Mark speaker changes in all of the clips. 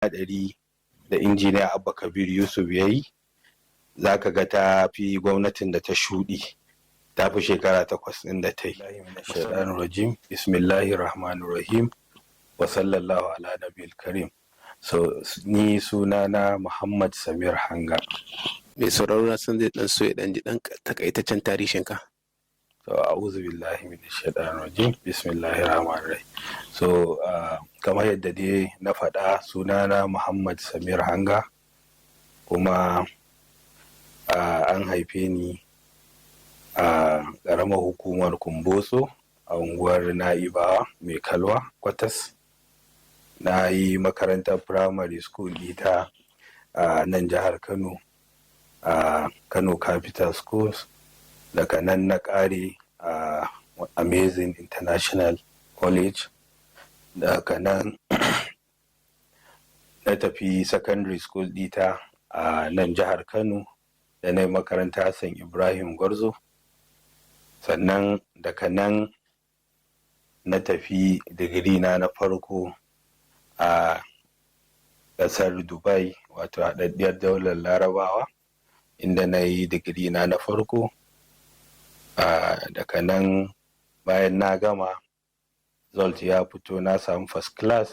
Speaker 1: 100 da Injiniya Abba Kabir Yusuf ya yi, za ka ga ta fi gwamnatin da ta shuɗe, ta fi shekara 8 ɗin da ta yi. Rajim, bismillahir rahmanir rahim, wa sallallahu ala nabiyil karim. So ni sunana Muhammad Samir Hanga.
Speaker 2: Mai sauraro na san zai dan so ya dan ji dan takaitaccen tarihin ka.
Speaker 1: So a'udhu billahi minash shaitanir rajim, bismillahir rahmanir rahim. So kamar yadda dai na faɗa, sunana Muhammad Samir Hanga, kuma an haife ni a ƙaramar hukumar Kumbotso a unguwar Na'ibawa mai Kalwa Kwatas. Na yi makarantar primary school ita a nan jihar Kano, a Kano Capital Schools. Daga nan na ƙare a Amazing International College. Daga nan na tafi secondary school ɗita a nan jihar Kano, da na yi makaranta Hassan Ibrahim Gwarzo. Sannan daga nan na tafi digiri na na farko a ƙasar Dubai, wato Haɗaɗɗiyar Daular Larabawa, inda na yi digiri na na farko. Daga nan, bayan na gama, result ya fito, na samu first class.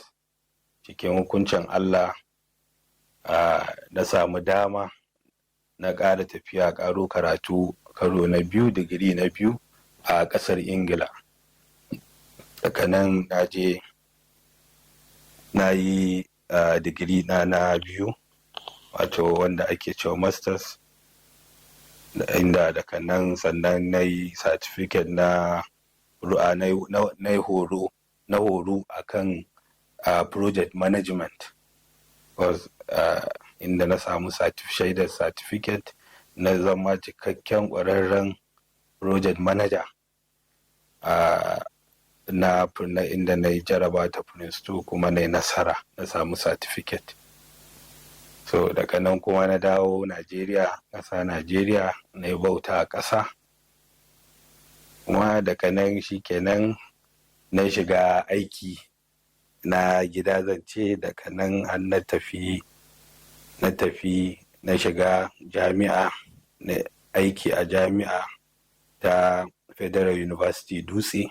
Speaker 1: Cikin hukuncin Allah, na samu dama na ƙara tafiya ƙaro karatu karo na biyu, digiri na biyu a ƙasar Ingila. Daga nan na je na yi digiri na na biyu, wato wanda ake cewa masters, inda daga nan sannan na yi certificate na horo na horo akan project management, inda na samu shaidar certificate na zama cikakken ƙwararren project manager na inda na yi jaraba ta Prince 2 kuma na yi nasara, na samu certificate. So daga nan kuma na dawo Najeriya, ƙasa Najeriya, na yi bauta a ƙasa. Kuma daga nan shikenan na shiga aiki na gida, zan ce. Daga nan har na tafi na shiga jami'a, na aiki a jami'a ta Federal University Dutse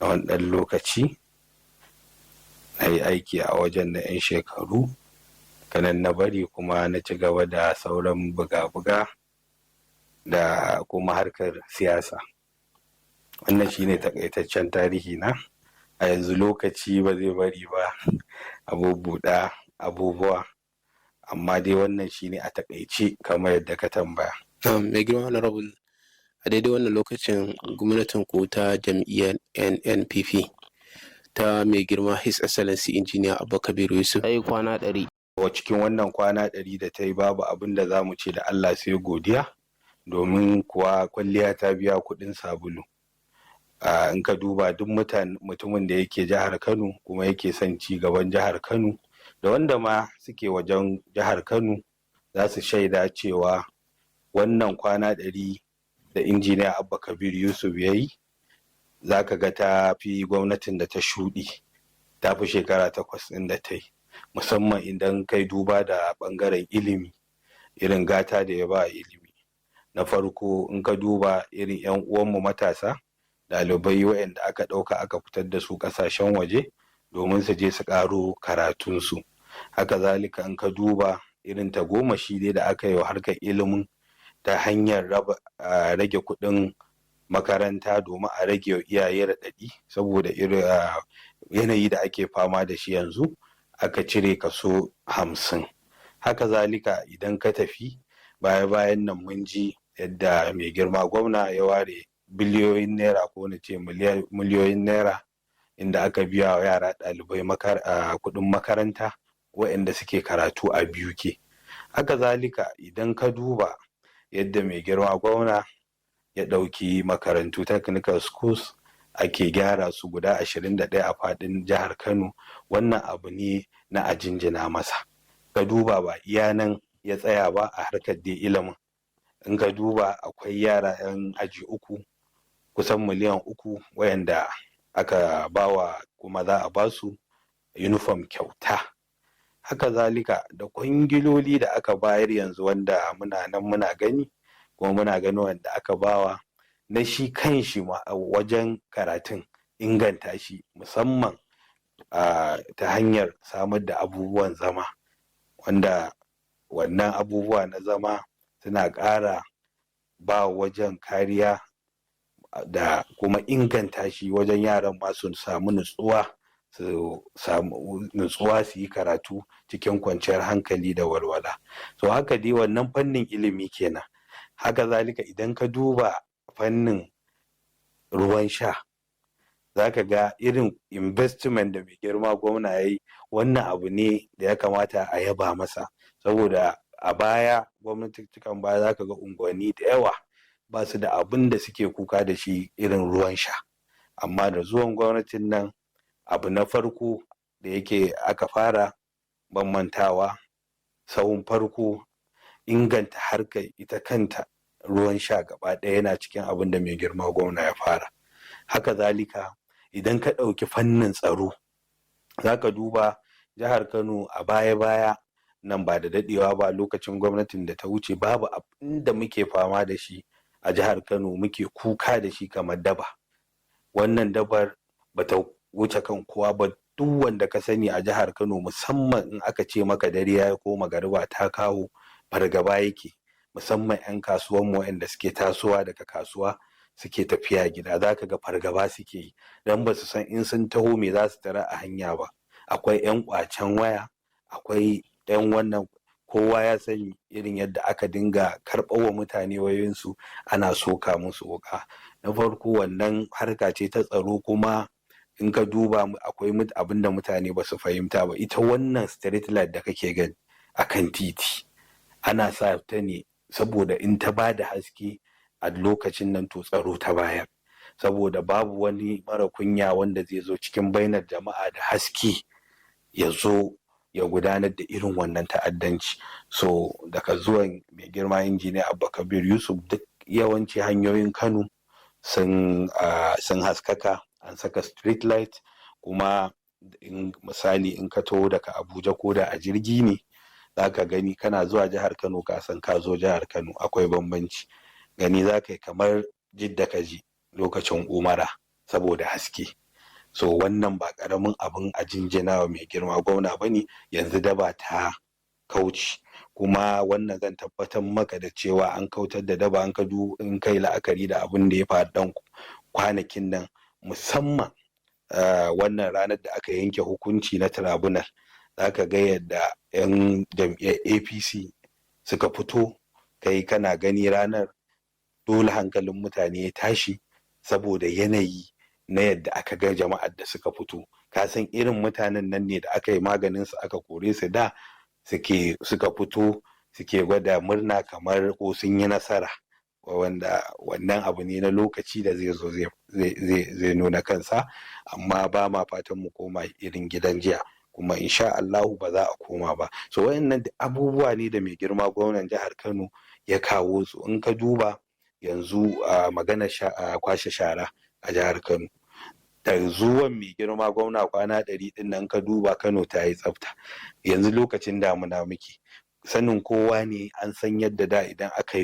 Speaker 1: na wani ɗan lokaci. Na yi aiki a wajen na 'yan shekaru kanan, na bari kuma na ci gaba da sauran buga-buga da kuma harkar siyasa. Wannan shine takaitaccen tarihi na. A yanzu lokaci ba zai bari ba a bubbuɗa abubuwa, amma dai wannan shine a takaice kamar yadda ka tambaya.
Speaker 2: Mai girma Honorable, a daidai wannan lokacin gwamnatin ku ta jam'iyyar NNPP ta mai girma His Excellency Engineer Abba Kabiru Yusuf
Speaker 3: ai kwana 100.
Speaker 1: Wa cikin wannan kwana 100 da ta yi, babu abin da za mu ce da Allah sai godiya, domin kuwa kwalliya ta biya kuɗin sabulu. In ka duba duk mutumin da yake jihar Kano kuma yake son ci gaban jihar Kano, da wanda ma suke wajen jihar Kano, za su shaida cewa wannan kwana 100 da Injiniya Abba Kabir Yusuf ya yi, za ka ga ta fi gwamnatin da ta shuɗe, ta fi shekara 8 ɗin da ta yi, musamman idan kai duba da ɓangaren ilimi, irin gata da ya ba ilimi. Na farko, in ka duba irin 'yan uwanmu matasa ɗalibai waɗanda aka ɗauka aka fitar da su ƙasashen waje domin su je su ƙaro karatunsu. Haka zalika, in ka duba irin tagomashi dai da aka yi wa harkar ilimin ta hanyar raba rage kuɗin makaranta domin a rage wa iyaye raɗaɗi saboda irin yanayi da ake fama da shi yanzu, aka cire kaso 50. Haka zalika, idan ka tafi baya bayan nan, mun ji yadda mai girma gwamna ya ware biliyoyin naira, ko na ce miliyoyin naira, inda aka biya wa yara ɗalibai kuɗin makaranta waɗanda suke karatu a BUK. Haka zalika, idan ka duba yadda mai girma gwamna ya ɗauki makarantu technical schools ake gyara su guda 21 a faɗin jihar Kano, wannan abu ne na a jinjina masa. Ka duba, ba iya nan ya tsaya ba a harkar dai ilimin. In ka duba, akwai yara 'yan aji uku kusan miliyan 3 wayanda aka bawa kuma za a basu uniform kyauta. Haka zalika da kwangiloli da aka bayar yanzu wanda muna nan muna gani, kuma muna gani wanda aka bawa na shi kan shi wajen karatun, inganta shi musamman ta hanyar samar da abubuwan zama, wanda wannan abubuwa na zama suna ƙara ba wajen kariya da kuma inganta shi wajen yaran ma su samu nutsuwa, su samu nutsuwa su yi karatu cikin kwanciyar hankali da walwala. So haka dai wannan fannin ilimi kenan. Haka zalika idan ka duba fannin ruwan sha, za ka ga irin investment da mai girma gwamna ya yi. Wannan abu ne da ya kamata a yaba masa, saboda a baya, gwamnatocin baya, za ka ga unguwanni da yawa ba su da abin da suke kuka da shi irin ruwan sha. Amma da zuwan gwamnatin nan, abu na farko da yake aka fara mantawa sahun farko, inganta harkar ita kanta ruwan sha gaba ɗaya yana cikin abin da mai girma gwamna ya fara. Haka zalika idan ka ɗauki fannin tsaro, za ka duba jihar Kano a baya-baya nan, ba da daɗewa ba, lokacin gwamnatin da ta wuce, babu abin da muke fama da shi a jihar Kano, muke kuka da shi kamar daba. Wannan dabar bata wuce kan kowa ba. Duk wanda ka sani a jihar Kano, musamman in aka ce maka dare ya ko magariba ta kawo, fargaba yake, musamman 'yan kasuwan mu waɗanda suke tasowa daga kasuwa suke tafiya gida, za ka ga fargaba suke yi don ba su san in sun taho me za su tara a hanya ba. Akwai 'yan kwacen waya, akwai 'yan wannan, kowa ya sani irin yadda aka dinga karɓar wa mutane wayoyinsu ana soka musu wuƙa. Na farko wannan harka ce ta tsaro. Kuma in ka duba, akwai abin da mutane ba su fahimta ba. Ita wannan street light da kake gani a kan titi, ana sa ta ne saboda in ta ba da haske a lokacin nan, to tsaro ta bayar, saboda babu wani mara kunya wanda zai zo cikin bainar jama'a da haske ya zo ya gudanar da irin wannan ta'addanci. So daga zuwan mai girma Injiniya Abba Kabir Yusuf, duk yawanci hanyoyin Kano sun haskaka, an saka street light. Kuma in misali in ka taho daga Abuja, ko da a jirgi ne, za ka gani kana zuwa jihar Kano ka san ka zo jihar Kano, akwai bambanci. Gani za ka yi kamar Jidda ka ji lokacin umara saboda haske. So wannan ba karamin abin a jinjina wa mai girma gwamna ba ne. Yanzu daba ta kauci, kuma wannan zan tabbatar maka da cewa an kautar da daba. An ka in kai la'akari da abin da ya faru dan kwanakin nan, musamman wannan ranar da aka yanke hukunci na tribunal, za ka ga yadda 'yan jam'iyyar APC suka fito. Kai kana gani ranar dole hankalin mutane ya tashi, saboda yanayi na yadda aka ga jama'ar da suka fito. Ka san irin mutanen nan ne da aka yi maganin su aka kore su da suke suka fito suke gwada murna kamar ko sun yi nasara, wanda wannan abu ne na lokaci da zai zo zai nuna kansa. Amma ba ma fatan mu koma irin gidan jiya, kuma insha Allahu ba za a koma ba. So wayannan abubuwa ne da mai girma gwamnan jihar Kano ya kawo su. In ka duba yanzu a magana kwashe shara a jihar Kano, da zuwan mai girma gwamna kwana 100 din nan, ka duba Kano ta yi tsafta. Yanzu lokacin damuna muke, sanin kowa ne an san yadda da idan aka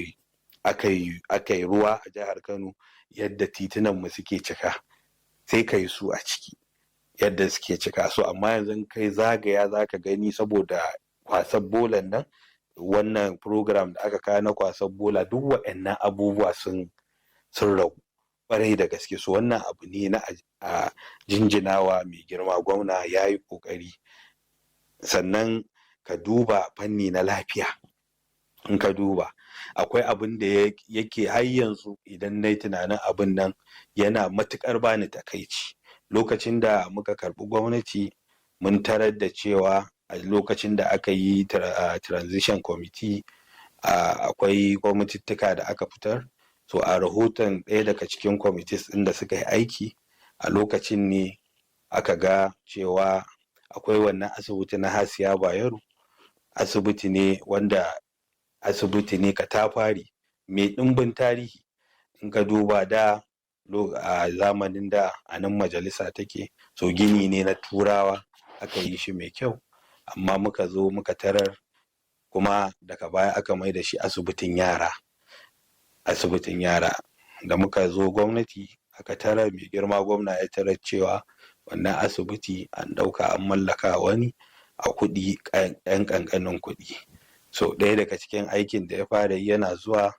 Speaker 1: yi ruwa a jihar Kano, yadda titunan mu suke cika, sai ka yi su a ciki yadda suke cika. So amma yanzu kai zagaya za ka gani, saboda kwasar bolan nan, wannan program da aka kawo na kwasar bola, duk waɗannan abubuwa sun ragu kwarai da gaske. So wannan abu ne na a jinjinawa mai girma gwamna, ya yi ƙoƙari. Sannan ka duba fanni na lafiya. In ka duba, akwai abin da yake har yanzu idan na yi tunanin abin nan yana matuƙar bani takaici. Lokacin da muka karɓi gwamnati, mun tarar da cewa a lokacin da aka yi transition committee, akwai kwamitittuka da aka fitar. So a rahoton ɗaya daga cikin committees ɗin da suka yi aiki a lokacin ne aka ga cewa akwai wannan asibiti na Hasiya Bayero. Asibiti ne wanda asibiti ne katafari mai ɗimbin tarihi. In ka duba da a zamanin da a nan majalisa take. So gini ne na Turawa aka yi shi mai kyau. Amma muka zo muka tarar kuma daga baya aka mai da shi asibitin yara. Asibitin yara da muka zo gwamnati aka tarar, mai girma gwamna ya tarar cewa wannan asibiti an ɗauka an mallaka wani a kuɗi ɗan ƙanƙanin kuɗi. So ɗaya daga cikin aikin da ya fara yi yana zuwa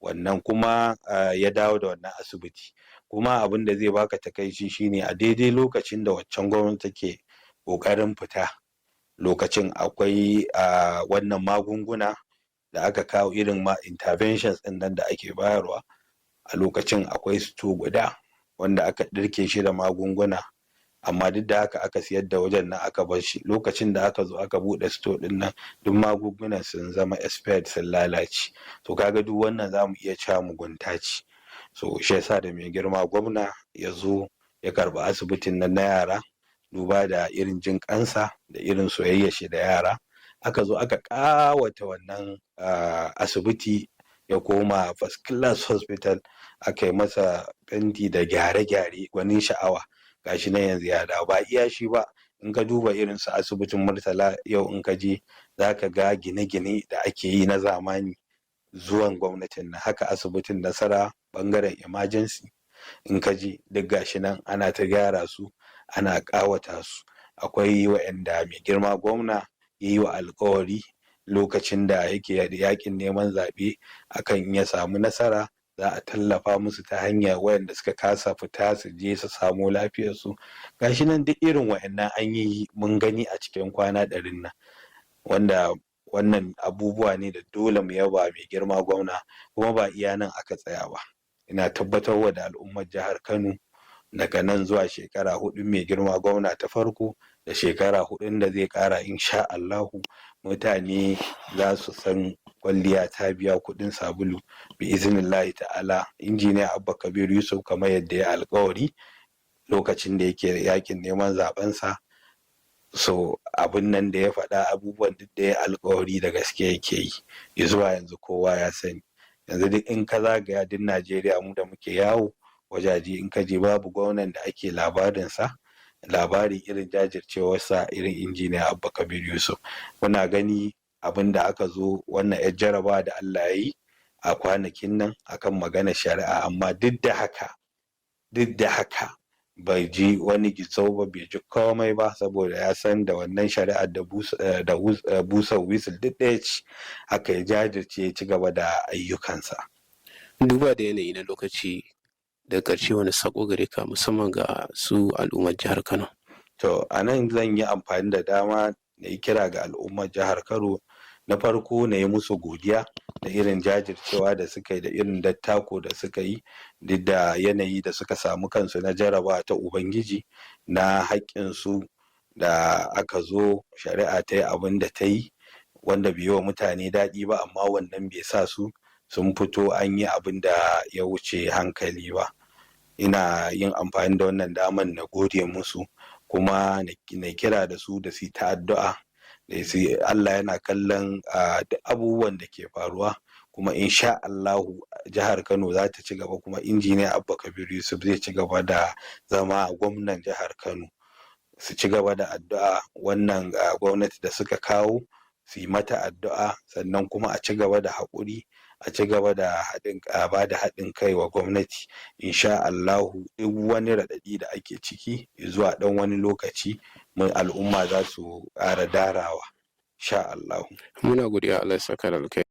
Speaker 1: wannan kuma ya dawo da wannan asibiti. Kuma abin da zai baka takaici shine a daidai lokacin da waccan gwamnati take ƙoƙarin fita, lokacin akwai wannan magunguna da aka kawo, irin ma interventions ɗin nan da ake bayarwa. A lokacin akwai store guda wanda aka ɗirke shi da magunguna, amma duk da haka aka siyar da wajen nan aka bar shi. Lokacin da aka zo aka buɗe store ɗin nan, duk magungunan sun zama expired, sun lalace. To kaga duk wannan zamu iya cewa mugunta ce. So shi yasa da mai girma gwamna ya zo ya karɓi asibitin nan na yara, duba da irin jin ƙansa da irin soyayyar shi da yara, aka zo aka ƙawata wannan asibiti ya koma first class hospital, aka yi masa fenti da gyare-gyare gwanin sha'awa. Gashi nan yanzu ya dawo. Ba iya shi ba, in ka duba irin su asibitin Murtala yau, in ka je za ka ga gine-gine da ake yi na zamani zuwan gwamnatin nan. Haka asibitin Nasara, bangaren emergency, in ka je duk gashi nan ana ta gyara su, ana ƙawata su. Akwai wa'anda mai girma gwamna ya yi wa alkawari lokacin da yake yakin neman zaɓe akan in ya samu nasara za a tallafa musu ta hanyar wayanda suka kasa fita su je su samo lafiyarsu. Gashi nan duk irin wayannan an yi, mun gani a cikin kwana 100n nan, wanda wannan abubuwa ne da dole mu yaba mai girma gwamna. Kuma ba iya nan aka tsaya ba. Ina tabbatarwa da al'ummar jihar Kano, daga nan zuwa shekara 4 mai girma gwamna ta farko da shekara 4n da zai kara, insha Allahu mutane za su san kwalliya ta biya kuɗin sabulu bi iznillahi ta'ala. Injiniya Abba Kabir Yusuf, kamar yadda ya alkawari lokacin da yake yakin neman zabensa, so abin nan da ya faɗa, abubuwan duk da ya alkawari, da gaske yake yi. Zuwa yanzu kowa ya sani, yanzu duk in ka zagaya duk Najeriya, mu da muke yawo wajaje, in ka je babu gwamnan da ake labarinsa, labarin irin jajircewarsa irin Injiniya Abba Kabir Yusuf. Muna gani abin da aka zo wannan yar jaraba da Allah ya yi a kwanakin nan akan magana shari'a, amma duk da haka, duk da haka bai ji wani gitsau ba, bai ji komai ba, saboda ya san da wannan shari'ar da busa whistle duk ɗaya ce. Haka ya jajirce ya ci gaba da ayyukansa.
Speaker 2: Duba da yanayi na lokaci, da ƙarshe wani sako gare ka musamman ga su al'ummar jihar Kano?
Speaker 1: To a nan zan yi amfani da dama na yi kira ga al'ummar jihar Kano. Na farko, na yi musu godiya da irin jajircewa da suka yi da irin dattako da suka yi, duk da yanayi da suka samu kansu na jaraba ta Ubangiji na haƙƙinsu da aka zo shari'a ta yi abin da ta yi, wanda bai yi wa mutane daɗi ba, amma wannan bai sa su sun fito an yi abin da ya wuce hankali ba. Ina yin amfani da wannan daman na gode musu, kuma na kira da su da su ta addu'a da su. Allah yana kallon duk abubuwan da ke faruwa, kuma insha Allahu jihar Kano za ta ci gaba, kuma Injiniya Abba Kabir Yusuf zai ci gaba da zama gwamnan jihar Kano. Su ci gaba da addu'a, wannan gwamnati da suka kawo su yi mata addu'a, sannan kuma a ci gaba da haƙuri, a ci gaba da haɗin, ba da haɗin kai wa gwamnati. Insha Allahu duk wani raɗaɗi da ake ciki, zuwa ɗan wani lokaci mun al'umma za su ƙara darawa, insha Allahu.
Speaker 2: Muna godiya, Allah ya saka da alkhairi.